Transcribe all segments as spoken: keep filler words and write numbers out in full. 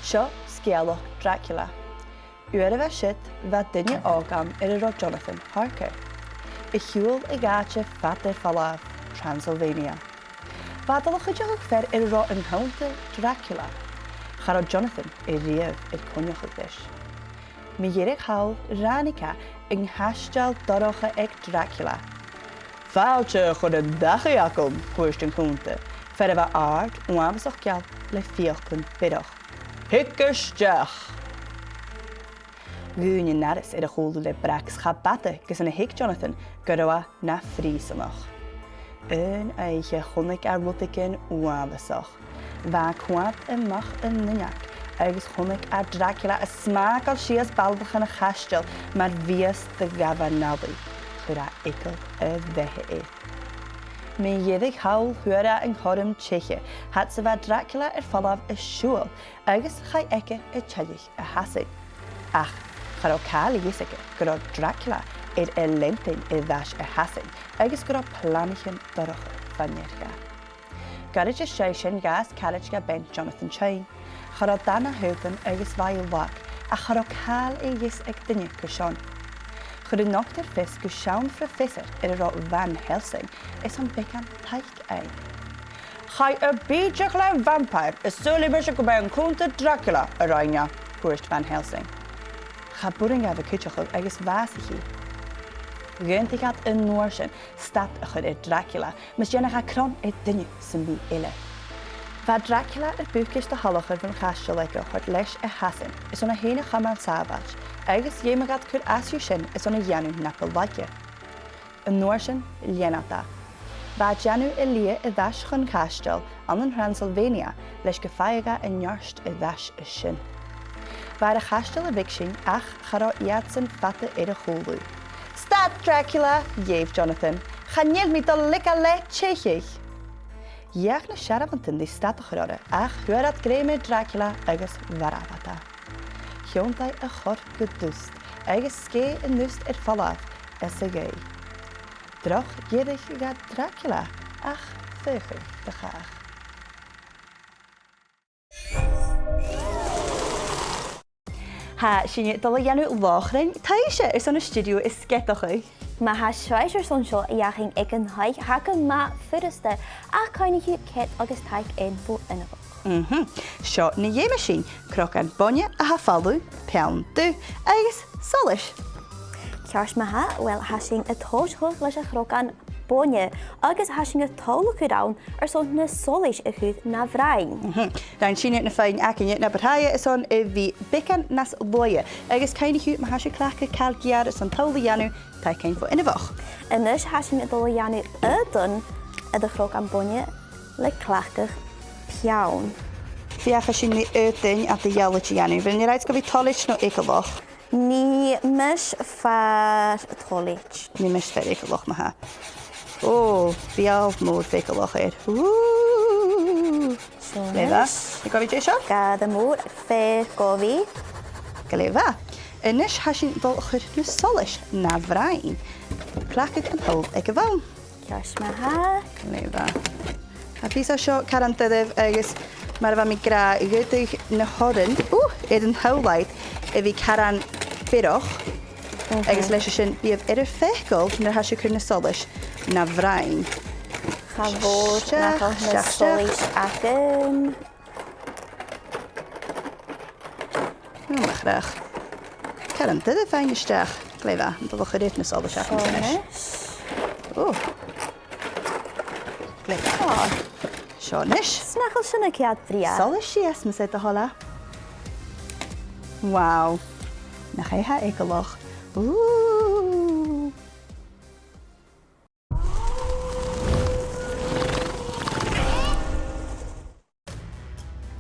Seo sgeulachd Dracula. Uair a bha siud, bha duine òg ann air an robh Jonathan Harker, a' siubhal a dh'àite fada air falbh, Transylvania. Bha e a' dol a chuideachadh fear air an robh an cunta Dracula. Cha robh Jonathan a-riamh air coinneachadh ris. Mu dheireadh thall, ràinig e an caisteal dorcha aig Dracula. "Fàilte chun an dachaigh agam," thuirt an cunta, fear a bha àrd, uabhasach geal, le fiaclan biorach. "Thig a-steach!" Dhùin an doras air a chùlaibh le brag 's cha b' fhada gus an do thuig Jonathan gun robh e na phrìosanach. Aon oidhche chunnaic e rudeigin uabhasach. Bha e a' coimhead a-mach an uinneig agus chunnaic e Dracula a' smàgail sìos ballachan a' chaisteil mar bhiast a ghabh e an allaidh. Chuir e eagal a bheatha air. Mu dheireadh thall fhuair e an cothrom teiche, fhad 's a bha Dracula air falbh a' siubhal, agus chaidh aige a' tilleadh a Shasainn. Ach cha robh càil a dh'fhios aige gun robh Dracula air a leantainn air ais a Shasainn agus gun robh planaichean dorcha fa-near dha. Goirid às dèidh sin, dh'fhàs caraid dha bean Jonathan tinn. Cha robh dad na h-aodann agus bha i lag, ach cha robh càil a dh'fhios aig duine carson. Chuir an dotair fios gu seann phrofessor air an robh Van Helsing airson beagan taic fhaighinn. "Chaidh am bìdeadh le vampire, is saoilidh mise gum b' e an cunta Dracula a rinn e," thuirt Van Helsing. Cha b' urrainn dha a bhith a' cuideachadh agus bhàsaich i. Dh'aontaich iad an uair sin stad a chur air Dracula, mus dèanadh e cron air duine sam bith eile. Bha Dracula air bucaist de thalachar bhon chaisteal aige a thoirt leis a Shasainn airson e fhèin a chumail sàbhailt, agus dh'fheumadh iad cur às dhiubh sin airson a dhèanamh na bu laige. An uair sin, lean iad e. Bha e a' dèanamh a leigheas air ais chun caisteil ann an Transylvania leis gum faigheadh e an neart air ais an sin. Bha e air a' chaisteal a bhruidhinn, ach cha robh iadsan fada air a chùlaibh. "Stad, Dracula!" dh'èigh Jonathan. "Chan eil mi a' dol a leigeil leat teicheadh!" Dh'fheuch na searbhantan ri stad a chur oirre, ach fhuair iad grèim air Dracula agus mharbh iad e. Thionndaidh a chorp gu dust, agus sgèith an dust air falbh às a dhèidh. Droch dheireadh dha Dracula, ach faochadh do chàch. Tha sinne a' dol a dhèanamh lòchrain taibhse airson an stiùidio a sgeadachadh. Ma tha sibhse airson seo a dh'fheuchainn aig an taigh, tha e gu math furasta, ach cuimhnichibh cead agus taic fhaighinn bho inbheach. Mhm. Seo na dh'fheumas sinn: crogan bainne a tha falamh, peann dubh agus solais. Ceart ma-thà, uill, tha sinn a' tòiseachadh leis a' chrogan bainne, agus tha sinn a' tadhal a chur ann airson na solais a chur na bhroinn. Mhm. Rinn sinne na fìrinn againne na bu tràithe airson a bhith beagan nas luaithe, agus cuimhnichibh, ma tha sibh a' cleachdadh càil geur airson tadhal a dhèanamh, taic fhaighinn bho inbheach. A-nis tha sinn a' dol a dhèanamh aodann air a' chrogan bainne le cleachdadh peann. Feuchaidh sinn ri aodann a tha dealaichte a dhèanamh. A bheil e air a bhith toilichte no eagalach? Nì mise feur toilichte. Nì mise feur eagalach, ma-thà. Ò, beul mòr eagalach air. Ù. Seo a-nis. Glè mhath. Nì gu bhith deiseil. Gu dearbh mòr, feur gu bhith. Glè mhath. A-nis tha sinn a' dol a chur na solais na bhroinn. Cleachdaibh an toll aig a' bhonn. Ceart ma-thà. Glè mhath. Tha pìos seo caran doirbh agus mar a bha mi ag ràdh, dh'fhaodadh na h-oirean, ù, air an t-samhradh a bhith caran biorach, mhm, agus leis sin bidh e air a fhàgail nuair a tha sibh a' cur na solais na bhroinn. Cha mhòr nach eil na solais agam. Ò, mo chreach. Caran doirbh faighinn a-steach. Glè mhath, a' dol a chur air na solais agam a-nis. Ò. Glè mhath. Seo a-nis. 'S nach eil sin a' coimhead brèagha? Solais sìos, mas e do thoil e. Wow. Nach e tha eagalach. Ù.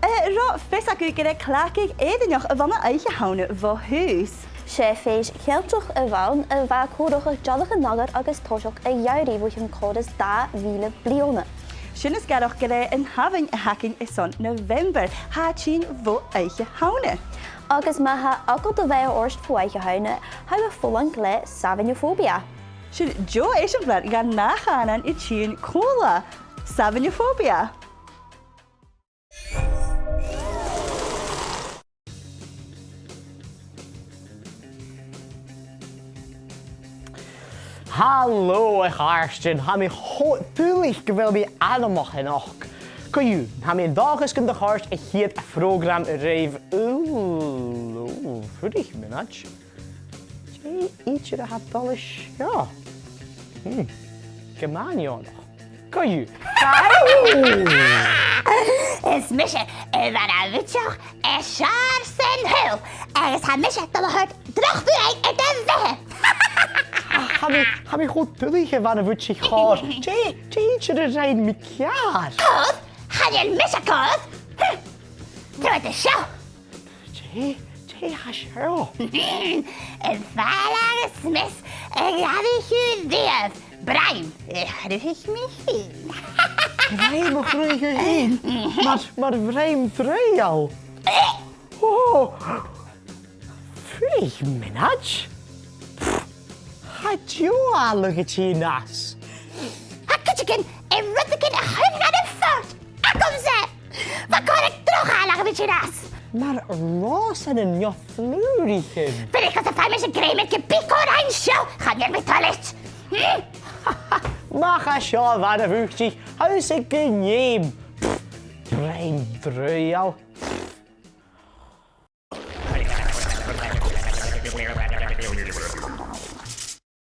Eh, an robh fios agaibh gur e Cleachdadh Èireannach a bh' ann an Oidhche Shamhna bho thùs? 'S e fèis Cheilteach a bh' ann a bha a' còmhdachadh dealbhachan nàdair agus toiseach a' gheamhraidh bho chionn còrr is dà mhìle bliadhna. Sin as coireach gur e an t-Samhain a th' againn airson November, tha e tighinn bho Oidhche Shamhna. Agus ma tha eagal do bheatha ort bho Oidhche Shamhna, tha thu a' fulang le Savinophobia. Sin deagh eisimpleir dhen dà chànan a' tighinn còmhla, Savinophobia. Halò, a chàirdean, tha mi cho duilich gu bheil mi anmoch a-nochd. Co-dhiù, tha mi an dòchas gun do chòrd a' chiad phrògram ribh. Ooh, ooh, fuirich mionaid. Dè idir a tha dol an seo? Hmm, gu math neònach. Co-dhiù. Is mise a' bhana-bhuidseach as fheàrr san t-saoghal, agus tha mise a' dol a thoirt droch bhuaidh air do bheatha. Tha mi, tha mi cho duilich, a bhana-bhuidseach chòir. Dè, dè idir a rinn mi ceàrr? Còir? Chan eil mise còir. Hm. Trobhad an seo. Dè, dè tha seo? Am fàileadh as miosa a ghabhail thu riamh. Braim a chruthaich mi fhìn. Braim a chruthaich thu fhìn? Mar, mar bhraim draoidheil? Ò! Fuirich mionaid. Tha deagh fhàileadh a' tighinn às. Tha cuideigin air rudeigin a chur dhan a' phort agamsa. Bha còir aig droch fhàileadh a bhith a' tighinn às. Mar rosan an neo-flùraichean. Fuirich gus am faigh mise grèim air ge bith cò rinn seo, chan eil mi toilichte. Hm? Mach à seo, a bhana-bhuidseach, tha thusa gun fheum. Braim draoidheil.